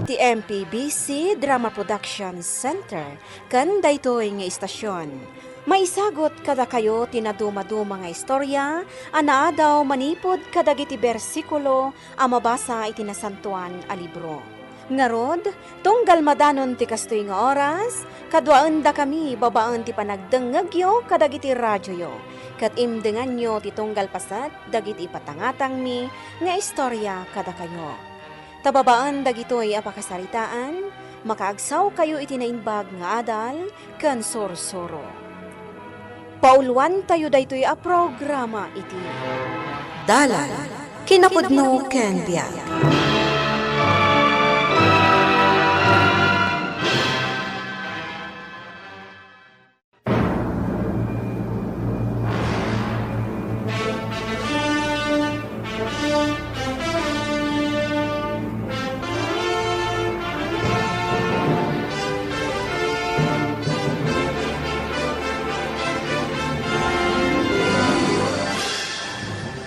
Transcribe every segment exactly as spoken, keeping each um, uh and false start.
ti M P B C Drama Production Center ken daytoy nga istasyon. Maisagut kadakayo ti nadumaduma nga istorya a naadaw manipud kadagiti bersikulo a mabasa iti Nasantoan a Libro. Ngarud, tunggal madanon ti kastoy nga oras, kaduaendakami babaen ti panagdengngegyo kadagiti radioyo, ket imdenganyo ti tunggal paset dagiti ipatangatangmi nga istorya kadakayo. Ta babaen dagitoy a pakasaritaan, makaagsawkayo iti naimbag nga adal ken sursuro. Pauluantayo daytoy a programa iti Dalan, Kinapudno ken Biag.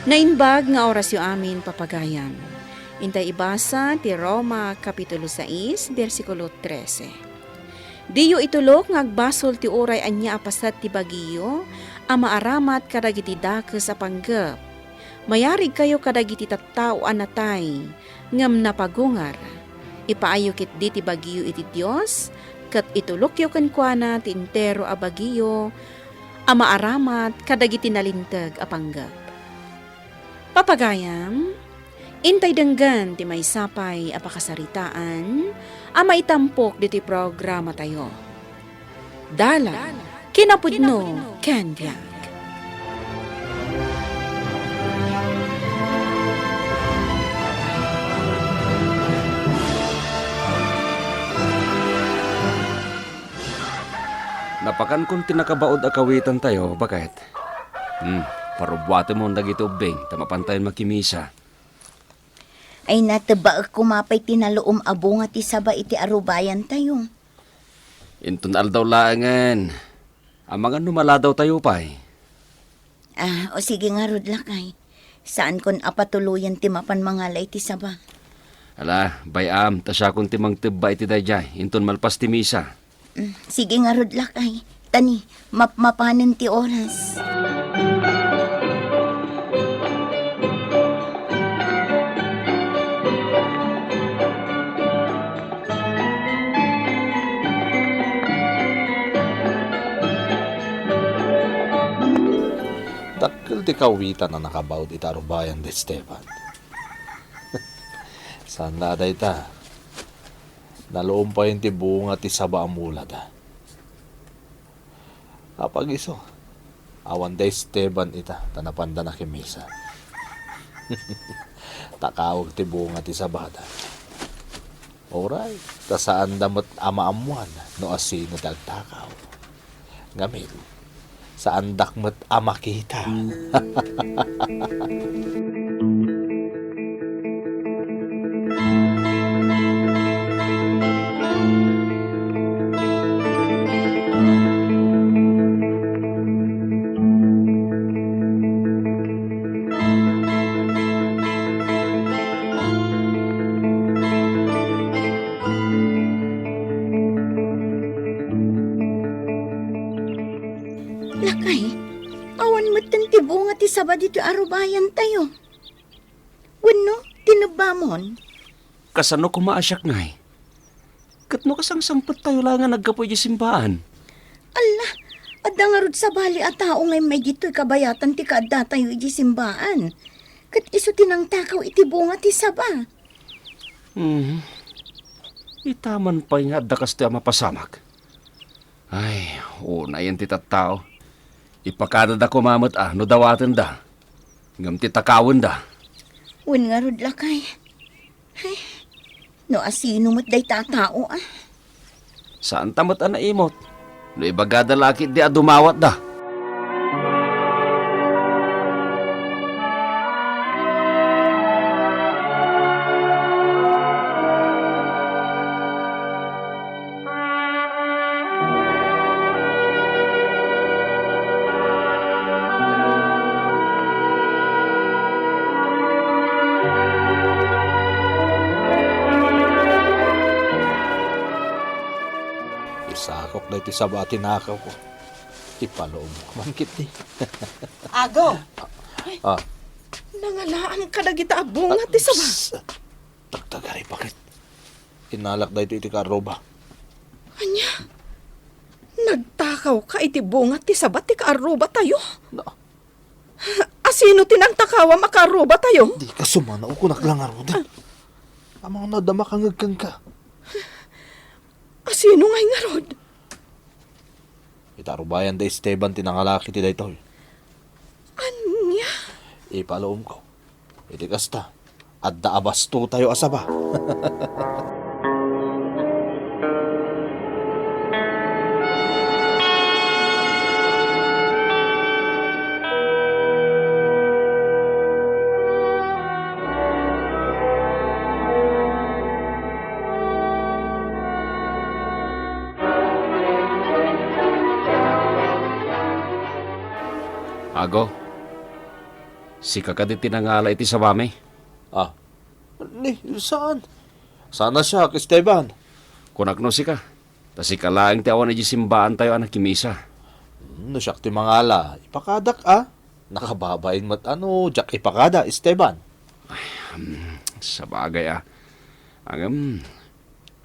Naimbag nga orasyo amin, papagayam. Intay ibasa ti Roma, Kapitulo sais, bersikulo trese. Diyo itulok nga agbasol ti uray ania a paset ti bagiyo a maaramat kadagiti dakes a panggep. Mayarigkayo kadagiti tattao a natay, ngem napagungar. Ipaayyo ketdi ti bagiyo iti Dios, ket itulokyo kenkuana ti entero a bagiyo a maaramat kadagiti nalinteg a panggep. Papagayam, intay denggen ti maysa pay a pakasaritaan a maitampok ditoy programatayo. Dalan, Kinapudno ken Biag. Napakankon ti nakabaud a kawitantayo, baket. Hmm, parubbuatemon dagiti ubbing ta mapantayon makimisa. Ay, natebbaek koma pay ti naluom a bunga ti saba iti arubayantayo. Inton aldaw laengen, amangan no maladawtayo pay. Ah, o sige ngarud, lakay. Saankon a patuloyen ti mapan mangala iti saba. Ala, bay-am, ta siakon ti mangtebba iti daydiay, inton malpas ti misa. Mm, sige ngarud, lakay. Tani, mapmapanen ti oras. Dakkel ti kawitan a nakabaud ita a rubayan da Esteban. Saan la dayta? Naluom payen ti bunga ti saba a mulada. Apag isu, awan da Esteban ita, ta napanda nakimisa. Takawek ti bunga ti sabada. Uray, ta saanda met a maammuan no asino ti agtakaw. Ngamin, saandak met a makita. Lakay, awan metten ti bunga ti saba ditoy arubayantayo. Wenno, tinebbamon? Kasano koma a siak ngay? Ket no kasangsangpettayo la nga naggapu idiay simbaan? Alla, adda ngarud sabali a tao nga immay ditoy kabayatan ti kaaddatayo idiay simbaan. Ket isu ti nangtakaw iti bunga ti saba. Mhm. Ita man pay nga adda kastoy a mapasamak. Ay, unayen ti tattao. Ipakadada koma met a no dawatenda, ngem ti takawenda. Wen ngarud, lakay. Ay, no asino met dayta a tao, a? Saanta met a naimot. No ibagada la ketdi a dumawatda. daytoy saba a tinakawko. Ipalubok man ketdi. Ago! Ah. Nangalaam kadagita a bunga ti saba. Psst! Tagtagari, bakit? Innalak daytoy iti kaarruba. Ania? Nagtakawka iti bunga ti saba ti kaarrubatayo? Na, Asino ti nangtakawam a kaarrubatayo? Dika sumanaw, kunak la ngarud. Ah. Amangan no adda makangeg kenka. Asino ngay ngarud? Ita rubayan da Esteban ti nangalak iti daytoy. Ania? Ipalubokko. Iti kasta, adda a bastotayo a saba. Ago, sika kadi ti nangala iti sabami? Ah, ni, saan? Saan a siak, Esteban? Kunak no sika, ta sika laeng ti awan idiay simbaantayo a nakimisa. Hmm, no siak ti mangala, ipakadak a. Nakababain met a no diak ipakada, Esteban. Hmm, sabagay a. Ngem,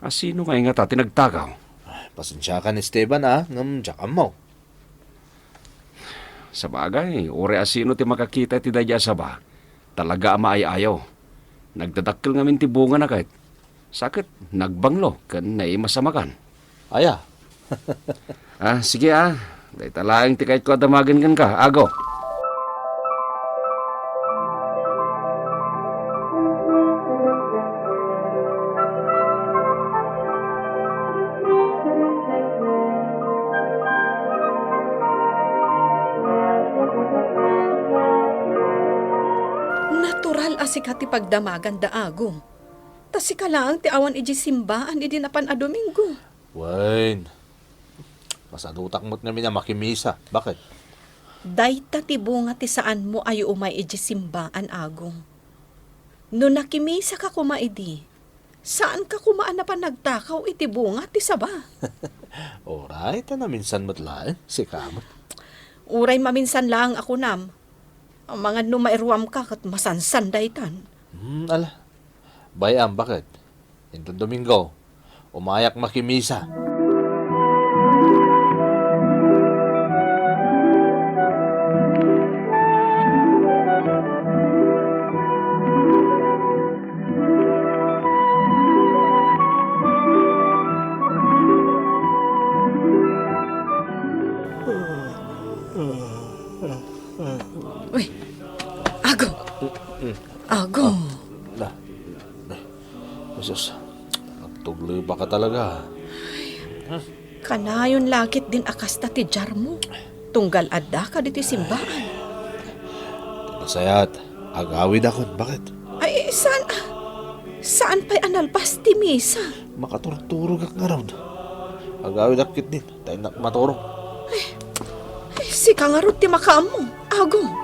asino ngay ngata ti nagtakaw? Ay, pasensiakan, Esteban, a, ngem diak ammo. Sabagay, uray asino ti makakita iti daydiay a saba, talaga a maay-ayaw. Nagdadakkel ngamin ti bungana ket, sa ket nagbanglo ken naimas a makan. Aya. Ah, sige, ah. Dayta laeng ti kayatko a damagen kenka, Ago. Natural a sika ti pagdamagan da, Ago. Ta sika laeng ti awan idiay simbaan idi napan a Domingo. Wen, masadutak met ngamin a makimisa. Bakit? Dayta ti bunga ti saanmo a umay idiay simbaan, Ago. No nakimisaka koma idi, saanka koma a napan nagtakaw iti bunga ti saba. Uray, ta naminsan met laeng, sika met. Uray maminsan laeng a kunam, amangan no mairuamka ket masansan daytan. Hmm, ala. Bay-am, bakit? Inton Domingo, umayak makimisa. Uy, Ago! Ago! Ah, na, na, Jesus, agtuglebaka talaga. Kanayon la ketdin a kasta ti diarmo, tunggal addaka ditoy simbaan. Ti nasayaat, agawidakon. Bakit? Ay, saan, saan pay a nalpas ti misa? Makaturturogak ngarud. Agawidak ketdin, ta innak maturog. Ay, ay, sika ngarud ti makaammo, Ago.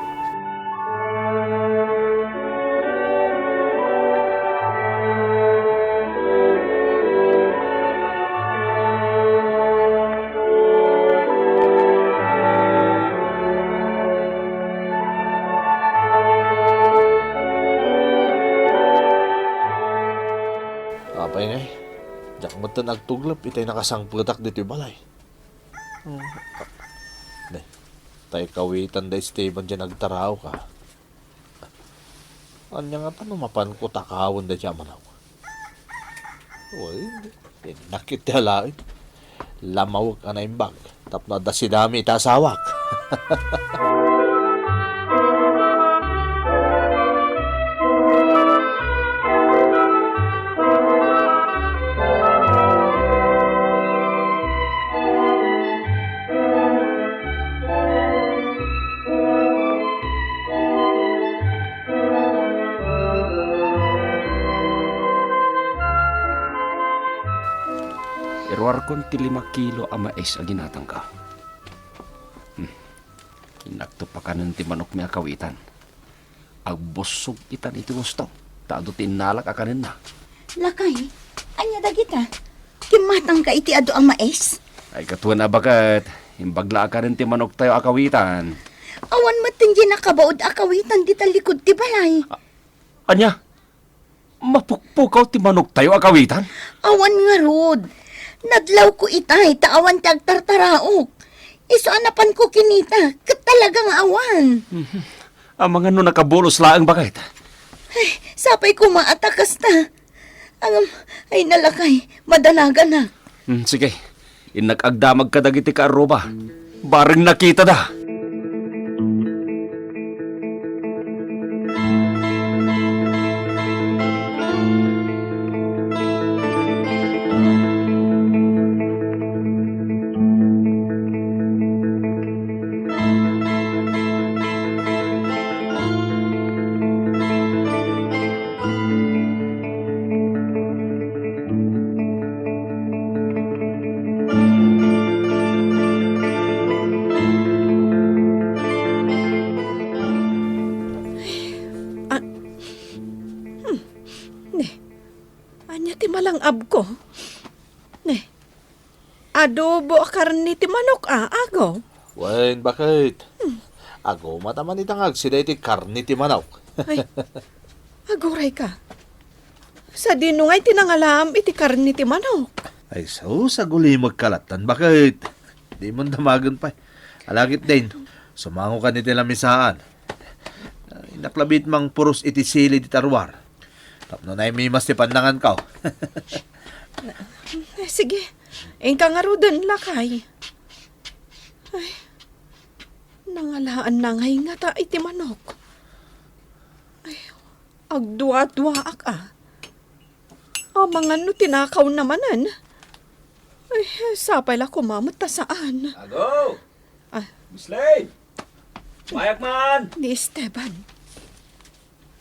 Apay ngay, diak metten agtuglep itay nakasangpetak ditoy balay. Ne, tay kawitan da Esteban diay nagtaraok a. Ania ngata no mapanko takawen daydiay a manok? Wen, innak iti alaen. Lamawek a naimbag tapno adda sidami iti asawak. Iruarkon ti lima kilo a mais a ginatangka. Hmm. Innakto pakanen ti manokmi a kawitan. Agbussog itan iti gusto, ta adu ti innalak a kanenna. Lakay, ania dagita? Kimmatangka iti adu a mais? Ay, katuan a baket, imbag la a kanen ti manoktayo a kawitan. Awan met ti nakabaud a kawitan dita likud ti balay. A-, ania? Mapukpukaw ti manoktayo a kawitan? Awan ngarud. Nadlawko itay ta awan ti agtartaraok. Isu a napanko kinita, ket talaga nga awan. Mhm. Amangan no nakabulos laeng baket. Ay, sapay koma a ta kasta. Ngem, ay na lakay, madanaganak. Hmm, sige. Innak agdamag kadagiti kaarruba. Bareng nakitada. Ah, hmm. Ne, ania ti malang-abko? Ne, adobo a karne ti manok, a, Ago? Wen, baket. Hmm. Ago, mata man ita nga agsida iti karne ti manok. Ay, aguray ka. Sadino ngay ti nangalaam iti karne ti manok? Ay, sus, agulimekka lattan, baket. Dimon damagen pay. Alagip din, sumango kan iti lamisaan. Ay, naplabit mangpuros iti sili dita ruar. Tapno naimimas ti pannanganko. Eh, sige, inka ngaruden, lakay. Ay, nangalaan na ngay ngata iti manok. Ay, agdua-duaak a. Amangan no tinakawna manen. Ay, sapay la koma met ta saan. Ago! Ah. Miss Lane! Mayak man! Ni Esteban.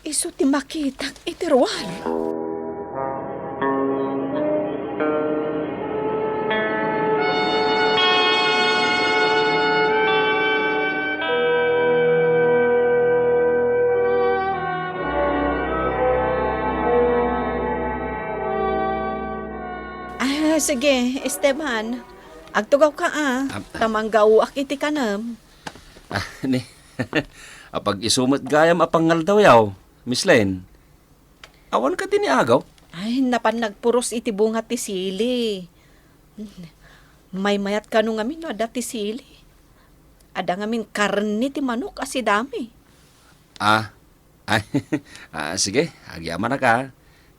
Isu ti makitak iti ruar. Ah, sige, Esteban. Agtugawka a, ah, ta manggaoak iti kanem. Ah, ni. Apag-isu met gayam a pangngaldaw, yaw, Miss Lane. Awan kadi ni Agaw? Ay, napan nagpuros iti bunga ti sili. Maymayat kano ngamin no adda ti sili. Adda ngamin karne ti manok a sidami. Ah, ay, ah, sige, agyamanak a.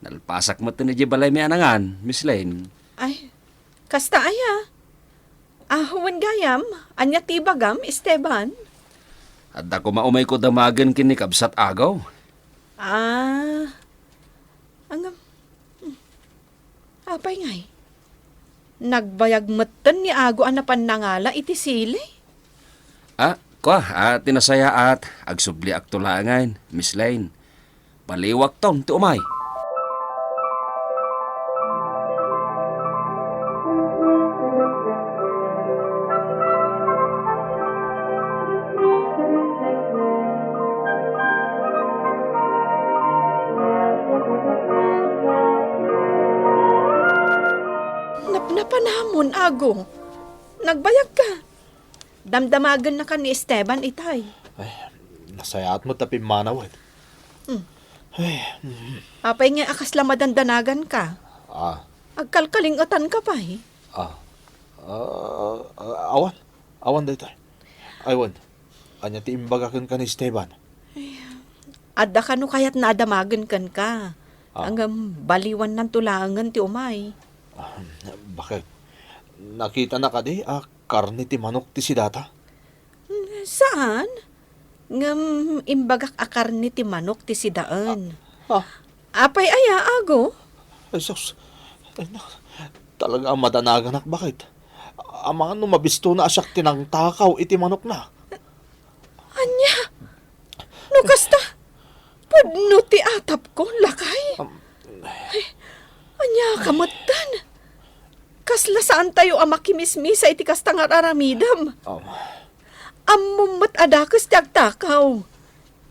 Nalpasak met idiay balaymi a nangan, Miss Lane. Ay, kasta aya? Ah, wen gayam, ania ti ibagam, Esteban? Adda koma umayko damagen ken ni kabsat Agaw. Ah, ngem, hmm. Apay ngay? Nagbayag metten ni Ago a napan nangala iti sili? Ah, kua, ah, ti nasayaat, agsubliakto laengen, Miss Lane. Baliwakton ti umay. Napnapanamon, Ago. Nagbayagka. Damdamagennaka ni Esteban itay. Ay, nasayaat met ta pimmanawen. Hmm. Ay, mm. Apay nga a kasla madandanaganka? Ah. Agkalkalingetanka pay? Ah. Ah, ah, awan. Awan daytoy. Ay, wen. Ania ti imbaga kenka ni Esteban? Ay, adda kano kayatna a damagen kenka? Ah. Ngem baliwannanto laengen ti umay. Ah, bakit? Nakitana kadi a karne ti manok ti sidata? Hmm, saan? Ngem imbagak a karne ti manok ti sidaen. Ah, ah. Apay aya, Ago? Ay, sus. Ay, na, talaga a madanaganak, bakit? Amangan no mabistona a siak ti nangtakaw iti manokna. Ania? No kasta, pudno ti atapko, lakay. Am, ay, ania ka metten? Kasla saantayo a makimismisa iti kasta nga ar-aramidem. Am. Ammom met a dakes ti agtakaw.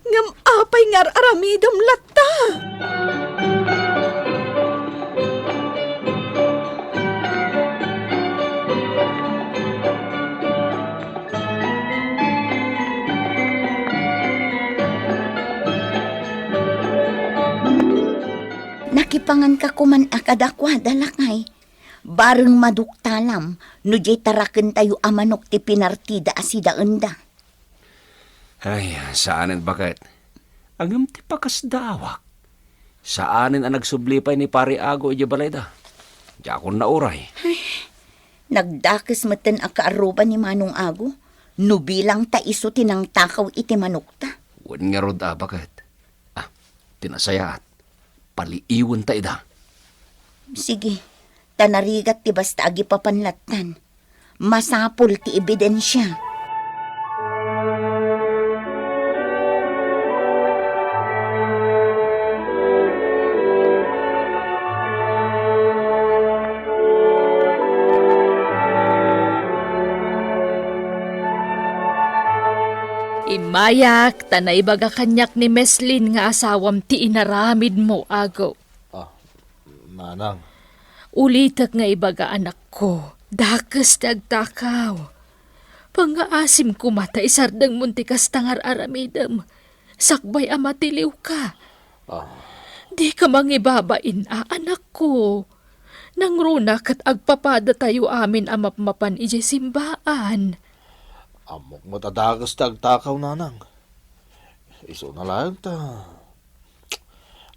Ngem apay nga ar-aramidem latta? Nakipanganka koman a kadakuada, lakay. Bareng maduktalam no diay tarakentayo a manok ti pinartida a sidaenda. Ay, saanen, baket. Ngem ti pakasdaawak, saanen a nagsubli pay ni Pari Ago idiay balayda. Diakon nauray. Nagdakes metten a kaarruba ni Manong Ago no bilangta isu ti nangtakaw iti manokta. Wen ngarud a, baket. Ah, ti nasayaat, paliiwenta ida. Sige, ta narigat ti basta agipapan lattan. Masapul ti ebidensia. Immayak ta naibaga kaniak ni Meslin nga asawam ti inaramidmo, Ago. Ah, Nanang. Ulitek nga ibaga, anakko, dakes ti agtakaw. Pangngaasim koma ta isardengmon ti kasta nga ar-aramidem, sakbay a matiliwka. Ah. Dika mangibabain a, anakko. Nangruna ket agpapadatayo amin a mapmapan idiay simbaan. Ammok met a dakes ti agtakaw, Nanang. Isuna laeng ta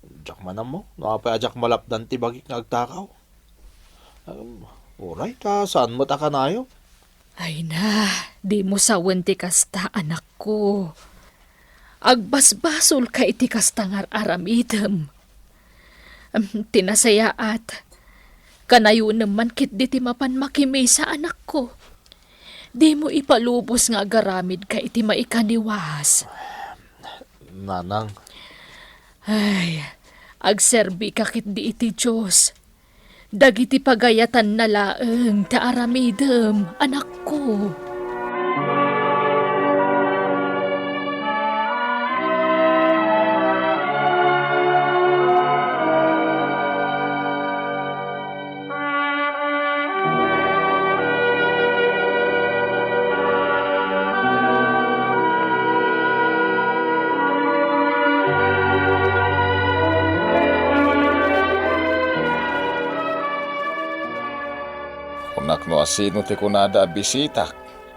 diak man ammo no apay a diak malapdan ti bagik nga agtakaw. Em, uray ta saan met a kanayon. Ay na, dimo sawen ti kasta, anakko. Agbasbasolka iti kasta nga ar-aramidem. Em, ti nasayaat, kanayonem man ketdi ti mapan makimisa, anakko. Dimo ipalubos nga agaramidka iti maikaniwas. Nanang. Ay, agserbika ketdi iti Dios. Dagiti pagayatanna laeng ti aramidem, anakko. Kunak no asino ti kunada a bisitak,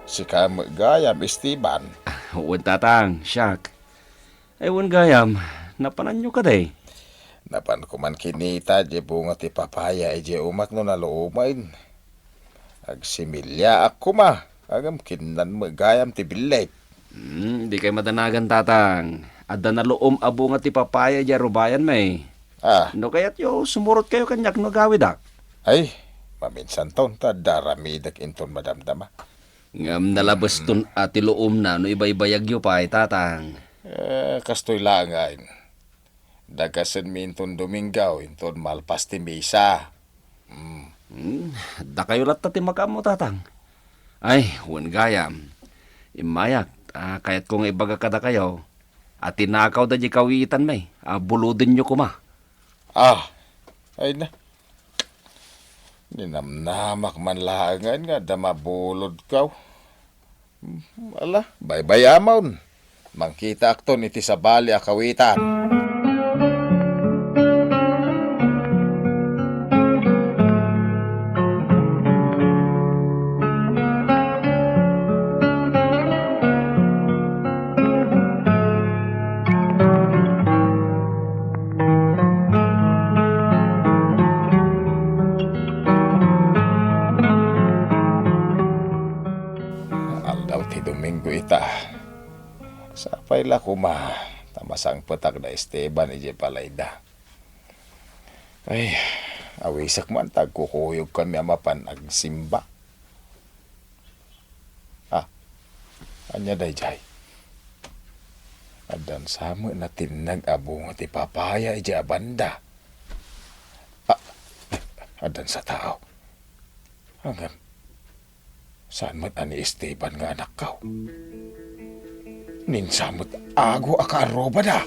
sika met gayam, Esteban. Wen, tatang, siak. Ay, wen gayam, napananyo kadi? Napanko man kinita diay bunga ti papaya idiay umak no naluomen. Agsimiliaak koma, ngem kinnan met gayam ti billig. Hmm, dikay madanagan, tatang. Adda naluom a bunga ti papaya idiay arubayanmi. Ah. No kayatyo, sumurotkayo kaniak no agawidak. Ay, maminsanton ta adda aramidek inton madamdama. Ngem nalabeston a ti luomna no ibaybayagyo pay, tatang. Eh, kastoy laengen. Dagasenmi inton Domingo, inton malpas ti misa. Mm. Hmm, dakayo latta ti makaammo, tatang. Ay, wen gayam. Immayak, ta kayatko nga ibaga kadakayo a tinakawda diay kawitanmi a bulodenyo koma. Ah, ay na. Ninamnamak man laengen nga adda mabulodkaw. Ala, baybay-amon. Mangkitaakton iti sabali a kawitan. Aldaw ti Domingo ita. Sapay la koma ta masangpetak da Esteban idiay balayda. Ay, awisek man ta agkukuyogkami a mapan agsimba. Ah, ania daydiay? Addan sa met natinnag a bunga ti papaya idiay a banda. Ah, addan sa tao. Ngem, saan met a ni Esteban nga anakko? Ninsa met ago a kaarrubada.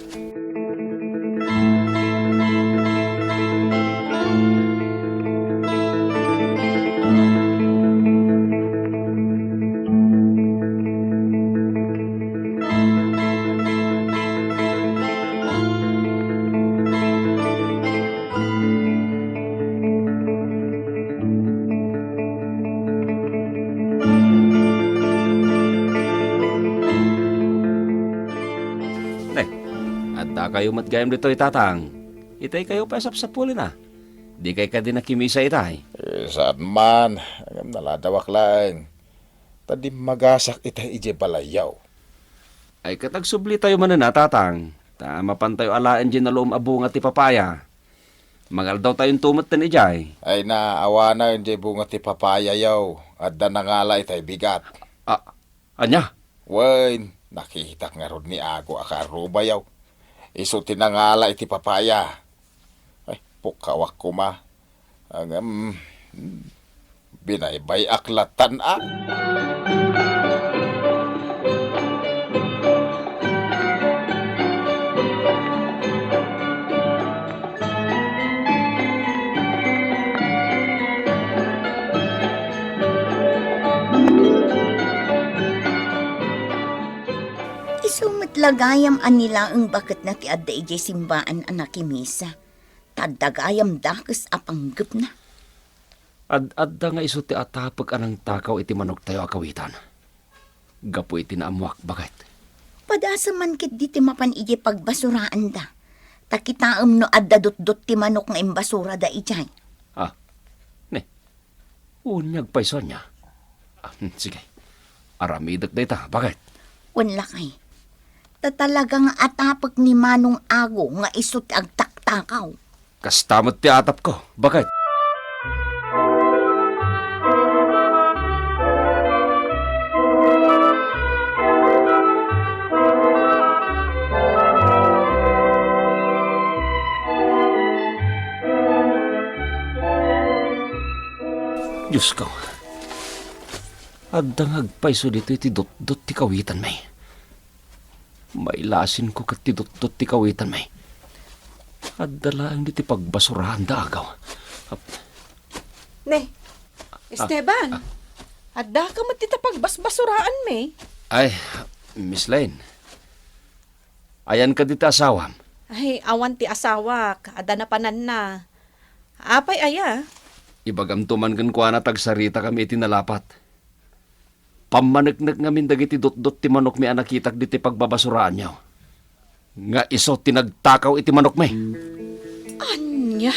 Kayo met gayam ditoy, Tatang. Itay kayo pay a sapsapulin a. Dikay kadi nakimisa itay? Eh, saan man. Ngem naladawak laeng. Ta dimmagasak itay idiay balayyo. Ay, ket agsubli tayo manen a, Tatang. Ta mapan tayo alaen diay naluom a bunga ti papaya. Mangaldawtayonto metten idiay. Ay, naawanen diay bunga ti papayayo. Adda nangala itay bigat. A-, ania? Wen, nakitak ngarud ni Ago a kaarrubayo. Isu ti nangala iti papaya. Ay, pukkawak koma. Ngem, binaybay-ak latan a. Isu met la gayam a ni laeng baketna ti adda idiay simbaan a nakimisa. Ta adda gayam dakes a panggepna. Ad-adda nga isu ti atapek a nangtakaw iti manoktayo a kawitan. Gapu iti naammoak, baket. Padasem man ketdi ti mapan idiay pagbasuraanda. Ta kitaem no adda dutdot ti manok nga imbasurada idiay. Ah, ne. Unyag pay isu ania. Ah, hmm, sige. Aramidek dayta, baket. Wen lakay. Ta talaga nga atapek ni Manong Ago nga isu ti agtaktakaw. Kasta met ti atapko, baket. Diosko, adda nga agpayso ditoy ti dutdot ti kawitanmi. Mailasinko ket ti dutdot ti kawitanmi. Adda laeng ditoy pagbasuraanda, Ago. Ne, Esteban, ah, addaka met dita pagbasbasuraanmi? Ay, Miss Lane, ayan kadi ti asawam? Ay, awan ti asawak. Adda napananna. Apay aya? Ibagamto man kenkuana ta agsaritakami iti nalapat. Pammaneknek ngamin dagiti dutdot ti manokmi a nakitak ditoy pagbabasuraanyo. Nga isu ti nagtakaw iti manokmi. Ania?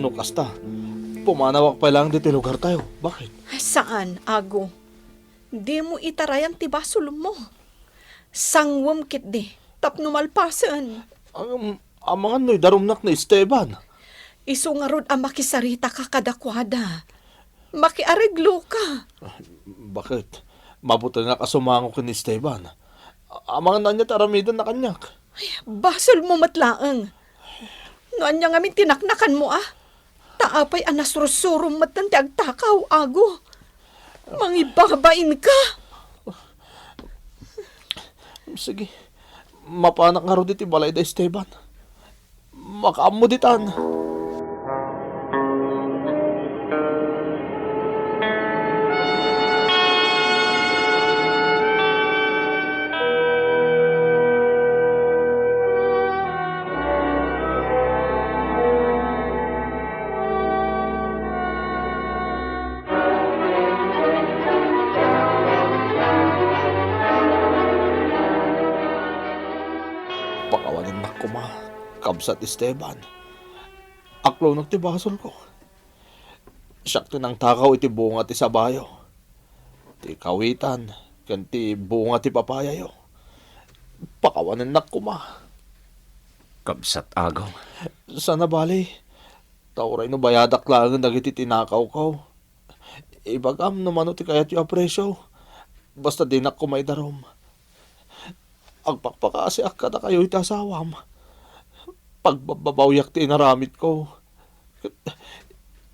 No kasta, pumanawak pay laeng ditoy lugartayo. Baket? Saan, Ago. Dimo itarayan ti basolmo. Sanguem ketdi tapno malpasen. Am-, amangan no idarumnak ni Esteban. Isu ngarud a makisaritaka kadakuada. Makiaregloka. Baket? Mabutengak a sumango ken ni Esteban. Amangan no ania ti aramidenna kaniak. Ay, basolmo met laeng. No ania ngamin ti naknakanmo a? Ta apay a nasursurom metten ti agtakaw, Ago? Mangibabainka. Sige, mapanak ngarud iti balay da Esteban. Makaammo ditan. Pakawanennak koma, kabsat Esteban. Aklonek ti basolko. Siak ti nangtakaw iti bunga ti sabayo, ti kawitan, ken ti bunga ti papayayo. Pakawanennak koma. Kabsat Agong. Saan a bali, ta uray no bayadak laengen dagiti tinakawko, ibagam no mano ti kayatyo a presio. Basta dinak koma idarum. Agpakpakaasiak kadakayo iti asawam. Pagbabbabawiak ti inaramidko.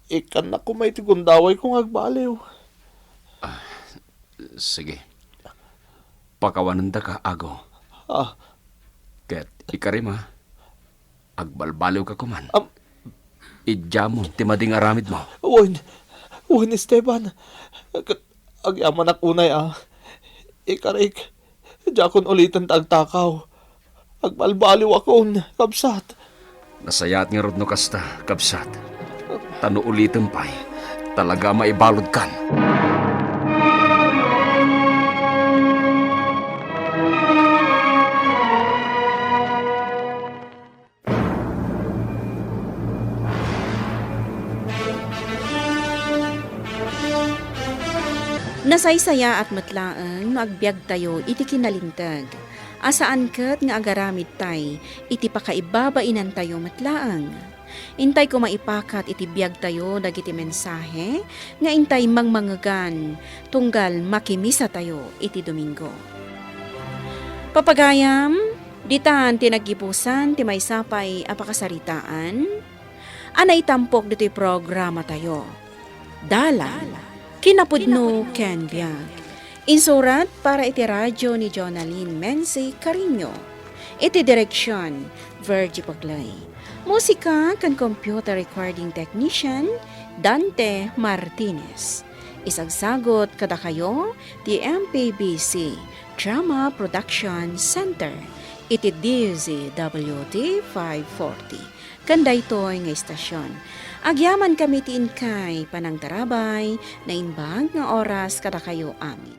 Ikkannak koma iti gundawayko nga agbaliw. Ah, sige. Pakawanendaka, Ago. Ah. Ket ikarima, agbalbaliwka koman. Am- Idiamon ti madi nga aramidmo. Wen, wen, Esteban. Ket agyamanak unay a ikarik, diakon uliten ta agtakaw. Agbalbaliwakon, kabsat. Nasayaat ngarud no kasta, kabsat. Ta no uliten pay, talaga maibaludkan. Nasaysayaat met laeng no agbiagtayo iti kinalinteg, a saan ket nga agaramidtay iti pakaibabainantayo met laeng. Intay koma ipakat iti biagtayo dagiti mensahe nga intay mangmangegan tunggal makimisatayo iti Domingo. Papagayam, ditan ti naggibusan ti maysa pay a pakasaritaan a naitampok ditoy programatayo. Dalan, kinapudno ken biag. Insurat para iti radyo ni Jonalyn Menzi Cariño. Iti direksion, Virgie Paglay. Musika ken computer recording technician, Dante Martinez. Isagsagut kadakayo ti M P B C Drama Production Center iti D Z W T five forty. Ken daytoy nga istasion, agyamankami ti inkay panangtarabay, naimbag nga oras kadakayo amin.